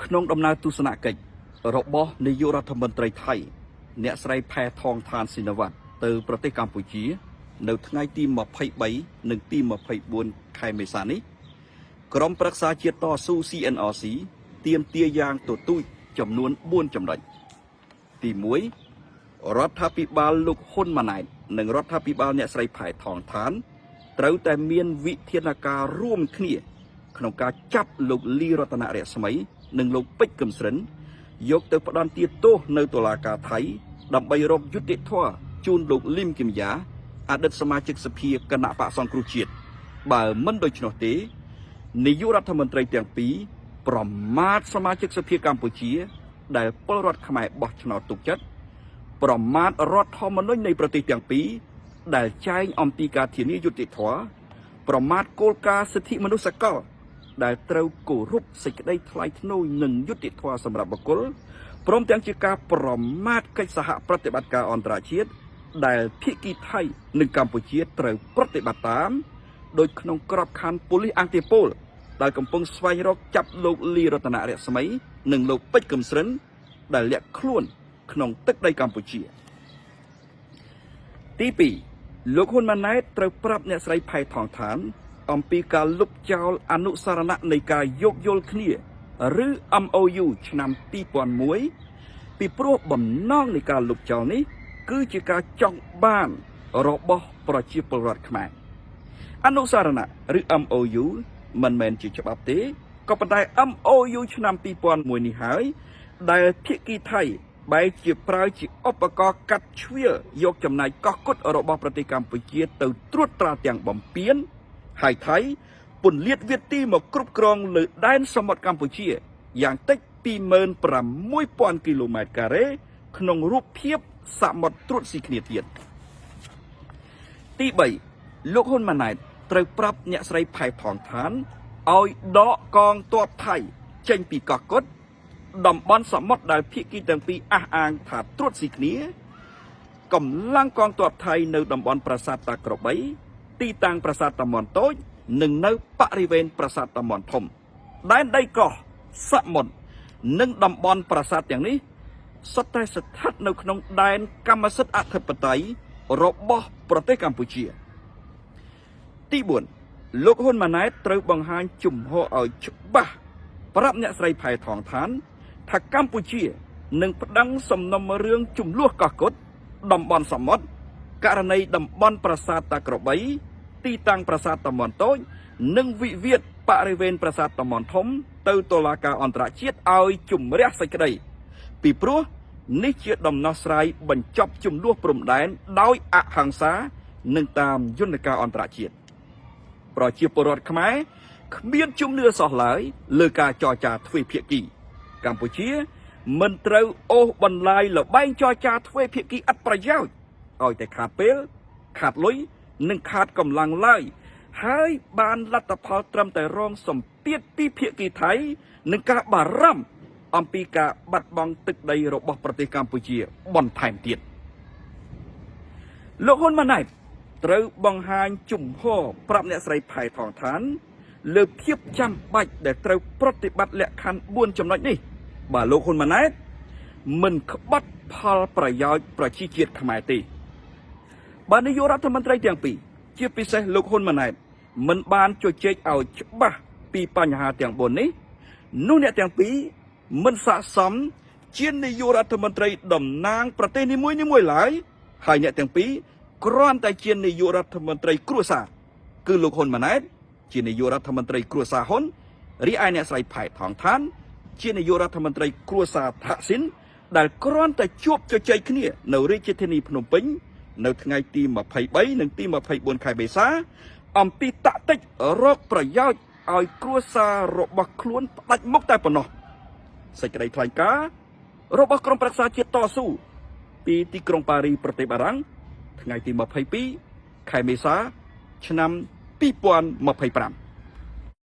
ក្នុងដំណើរទស្សនកិច្ចរបស់នាយករដ្ឋមន្ត្រីថៃ អ្នកស្រីផែថងឋានស៊ីនវ៉ាត់ទៅប្រទេសកម្ពុជា នៅថ្ងៃទី23និងទី24ខែមេសានេះក្រុមប្រឹក្សាជាតិតស៊ូ CNRC ទាមទារយ៉ាងទទូចចំនួន4ចំណុចទី1រដ្ឋាភិបាលលោកហ៊ុនម៉ាណែតនិងរដ្ឋាភិបាលអ្នកស្រីផែថងឋាន ត្រូវតែមានវិធានការរួមគ្នា ក្នុងការចាប់លោកលីរតនរស្មី និងលោកពេជ្រកឹមស្រិន យកទៅផ្ដន្ទាទោសនៅតុលាការថៃ ដើម្បីរកយុត្តិធម៌ជូនលោកលឹមគិមយ៉ាអតីតសមាជិកសភាគណបក្សសង្គ្រោះជាតិបើមិនដូច្នោះទេនាយករដ្ឋមន្ត្រីទាំងពីរប្រមាថសមាជិកសភាកម្ពុជា ដែលពលរដ្ឋខ្មែរបោះឆ្នោតទុកចិត្តប្រមាថរដ្ឋធម្មនុញ្ញនៃប្រទេសទាំងពីរដែលចែងអំពីការធានាយុត្តិធម៌ប្រមាថគោលការណ៍សិទ្ធិមនុស្សសកល ដែលត្រូវគោរពសេចក្តីថ្លៃថ្នូរនិងយុត្តិធម៌សម្រាប់បុគ្គលព្រមទាំងជាការប្រមាថកិច្ចសហប្រតិបត្តិការអន្តរជាតិដែលភាគីថៃនិងកម្ពុជាត្រូវប្រតិបត្តិតាមដោយក្នុងក្របខ័ណ្ឌប៉ូលីសអង្គទីពលដែលកំពុងស្វែងរកចាប់លោកលីរតនរស្មី និងលោកពេជ្រកឹមស្រិនដែលលាក់ខ្លួនក្នុងទឹកដីកម្ពុជា ទី2លោកហ៊ុនម៉ាណែតត្រូវប្រាប់អ្នកស្រីផៃថងឋាន អំពីការលុបចោលអនុសារណៈនៃការយោគយល់គ្នា ឬ MOU ឆ្នាំ2001ពីព្រោះបំណងនៃការលុបចោលនេះ គឺជាការចង់បានរបស់ប្រជាពលរដ្ឋខ្មែរអនុសារណៈឬ MOU មិនមែនជាច្បាប់ទេក៏ប៉ុន្តែ MOU ឆ្នាំ2001នេះហើយ ដែលភាគីថៃបែរជាប្រើជាឧបករណ៍កាត់ជ្រៀលយកចំណែកកោះគុតរបស់ប្រទេសកម្ពុជាទៅត្រួតត្រាទាំងបំពេញហើយថៃពន្លាតវាទីមកគ្រប់គ្រងលើដែនសមុទ្រកម្ពុជា យ៉ាងតិច26,000គីឡូម៉ែត្រការ៉េក្នុងរូបភាពសមុទ្រត្រួតស៊ីគ្នាទៀតទី3លោកហ៊ុនម៉ាណែតត្រូវប្រាប់អ្នកស្រីផែថងឋានឲ្យដកកងទ័ពថៃចេញពីកោះគុត តំបន់សមុទ្រដែលភាគីទាំងពីរអះអាងថាត្រួតស៊ីគ្នាកម្លាំងកងទ័ពថៃនៅតំបន់ប្រាសាទតាក្របី ទីតាំងប្រាសាទតាមាន់តូច និងនៅបរិវេណប្រាសាទតាមាន់ធំដែនដីកោះសមុទ្រនិងតំបន់ប្រាសាទទាំងនេះសុទ្ធតែស្ថិតនៅក្នុងដែនកម្មសិទ្ធិអធិបតេយ្យរបស់ប្រទេសកម្ពុជា ទី4លោកហ៊ុនម៉ាណែតត្រូវបង្ហាញជំហរឲ្យច្បាស់ប្រាប់អ្នកស្រីផែថងឋាន ថាកម្ពុជានឹងប្តឹងសំណុំរឿងចំនួនកោះគុតតំបន់សមុទ្រករណីតំបន់ប្រាសាទតាក្របី ទីតាំងប្រាសាទតាមាន់តូច និងវិវាទបរិវេណប្រាសាទតាមាន់ធំ ទៅតុលាការអន្តរជាតិឲ្យជំរះសេចក្តី ពីព្រោះនេះជាដំណោះស្រាយបញ្ចប់ចំនួនព្រំដែនដោយអហិង្សានិងតាមយន្តការអន្តរជាតិ ប្រជាពលរដ្ឋខ្មែរគ្មានជំនឿសោះឡើយលើការចរចាទ្វេភាគីកម្ពុជា មិនត្រូវអូសបន្លាយលបែងចរចាទ្វេភាគីឥតប្រយោជន៍ឲ្យតែខាតពេលខាតលុយនិងខាតកម្លាំងឡើយហើយបានលទ្ធផលត្រឹមតែរងសម្ពាធពីភាគីថៃនិងការបារម្ភអំពីការបាត់បង់ទឹកដីរបស់ប្រទេសកម្ពុជាបន្ថែមទៀត លោកហ៊ុនម៉ាណែតត្រូវបង្ហាញជំហរប្រាប់អ្នកស្រីផែថងឋាន លើភាពចាំបាច់ដែលត្រូវប្រតិបត្តិលក្ខខណ្ឌ4ចំណុចនេះ បើលោកហ៊ុនម៉ាណែតមិនក្បត់ផលប្រយោជន៍ប្រជាជាតិខ្មែរទេបើនាយករដ្ឋមន្ត្រីទាំងពីរជាពិសេសលោកហ៊ុនម៉ាណែតមិនបានជជែកឲ្យច្បាស់ពីបញ្ហាទាំង4នេះនោះអ្នកទាំងពីរមិនស័ក្តិសមជានាយករដ្ឋមន្ត្រីតំណាងប្រទេសនីមួយៗឡើយហើយអ្នកទាំងពីរគ្រាន់តែជានាយករដ្ឋមន្ត្រីគ្រួសារគឺលោកហ៊ុនម៉ាណែតជានាយករដ្ឋមន្ត្រីគ្រួសារហ៊ុនរីឯអ្នកស្រីផែថងឋាន ជានាយករដ្ឋមន្ត្រីគ្រួសារថាក់ស៊ីនដែលគ្រាន់តែជួបជជែកគ្នានៅរាជធានីភ្នំពេញនៅថ្ងៃទី23និងទី24ខែមេសាអំពីតាក់ទិចរកប្រយោជន៍ឲ្យគ្រួសាររបស់ខ្លួនផ្ដាច់មុខតែប៉ុណ្ណោះសេចក្តីថ្លែងការណ៍របស់ក្រុមប្រឹក្សាជាតិតស៊ូពីទីក្រុងប៉ារីប្រទេសបារាំងថ្ងៃទី22ខែមេសាឆ្នាំ2025។